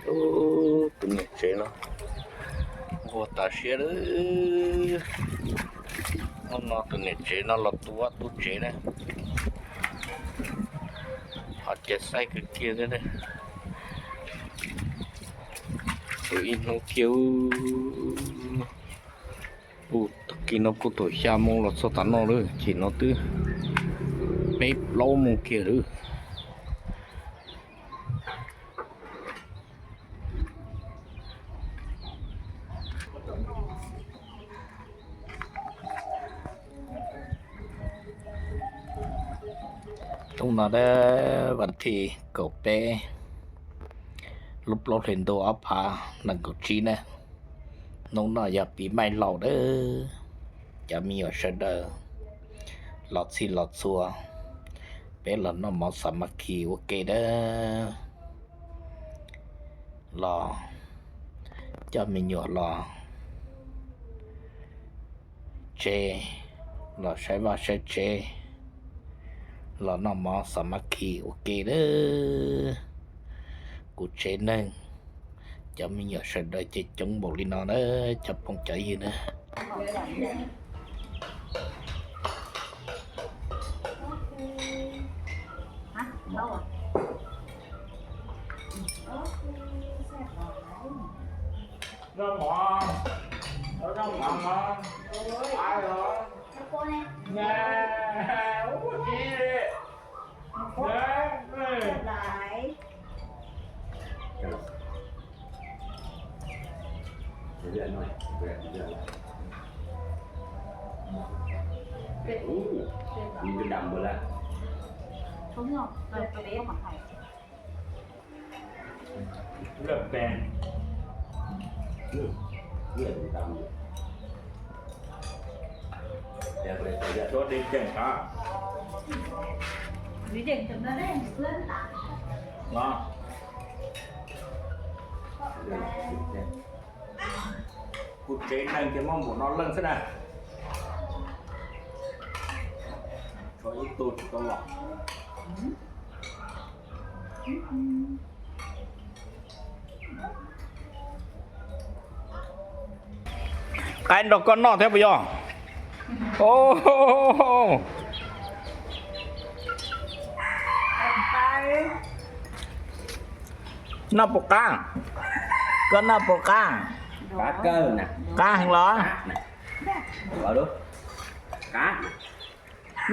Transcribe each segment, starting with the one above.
Tus niam tsev no nquag tas siab lawm. Hnub no tus niam tsev no los tu vaj tu tsev na, ho cas xaib kawg kiag thiab. Tus ib hnub kiag, tag kis no puag thaum xya moo los txog tav no lawm, ces no twb peb plaub moo kiag lawm. Hnub no dab vas thib kaum peb, lub plaub hlis ntuj ob phav nees nkaum tsib na. Hnub no yog pib maij laus dab, cov me nyuam sawv daws los txhij los txhua, peb los noj mov xav mas khi ua ke dab. Los coj me nyuam los tsev, los saib vaj saib tsev, los noj mov xav mas khi ua ke dab. Kuv tsev neeg, cov me nyuam sawv daws ces coob npaum li no na, cov phooj cov ywg na. Kuv tsev neeg ces muaj npaum no leej xwb na. Tshuav ib tug tsis tau los. Qaib nrog koj noj thiab puas yog? Noj puas qab? Koj noj puas qab? Qab heev los?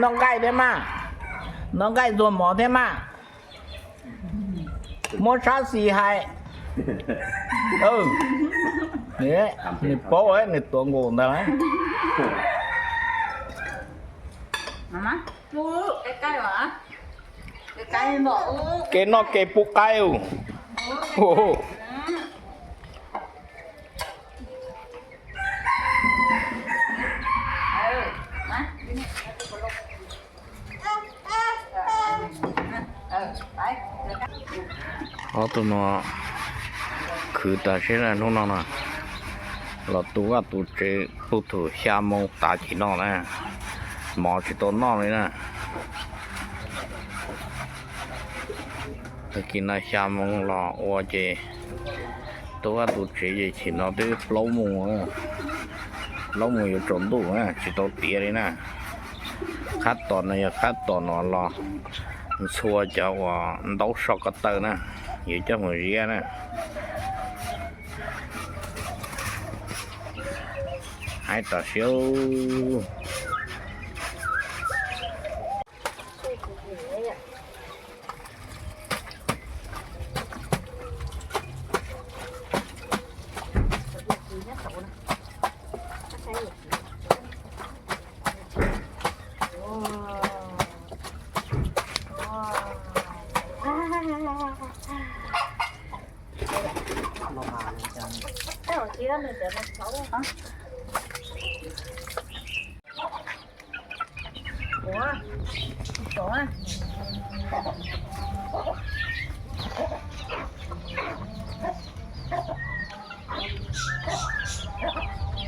Noj nqaij thiab mas, noj nqaij ntxuag mov thiab mas. Muab sab xis hais. Nws paub nws tuav nkaus ntag. Kev noj kev pub qaib. Ob tug no khwv tas siab na hnub no na, los tu vaj tu tsev puag thaum xya moo tav chim no na, mov tsis tau noj li na. Tag kis no xya moo los ua ces tu vaj tu tsev ces chim no twb plaub moos, plaub moos yuav tsaus ntuj na tsis tau tiav li na. Qhab tos no yog qhab tos no los ntxhua cov uas ntaub so ko taw na, yuav coj mus ziab na. Haib tas siab.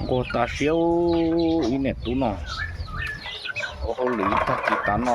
Nquag tas siab, ib niam tub no ua hauj lwm tag kis tav no.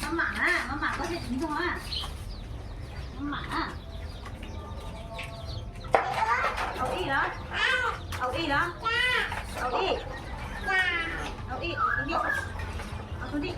Maj mam na, maj mam koj thiaj tsis ntog na. Maj mam na. Au ib los? Au ib los? Au ib. Au ib, au tus ntij. Au tus ntij.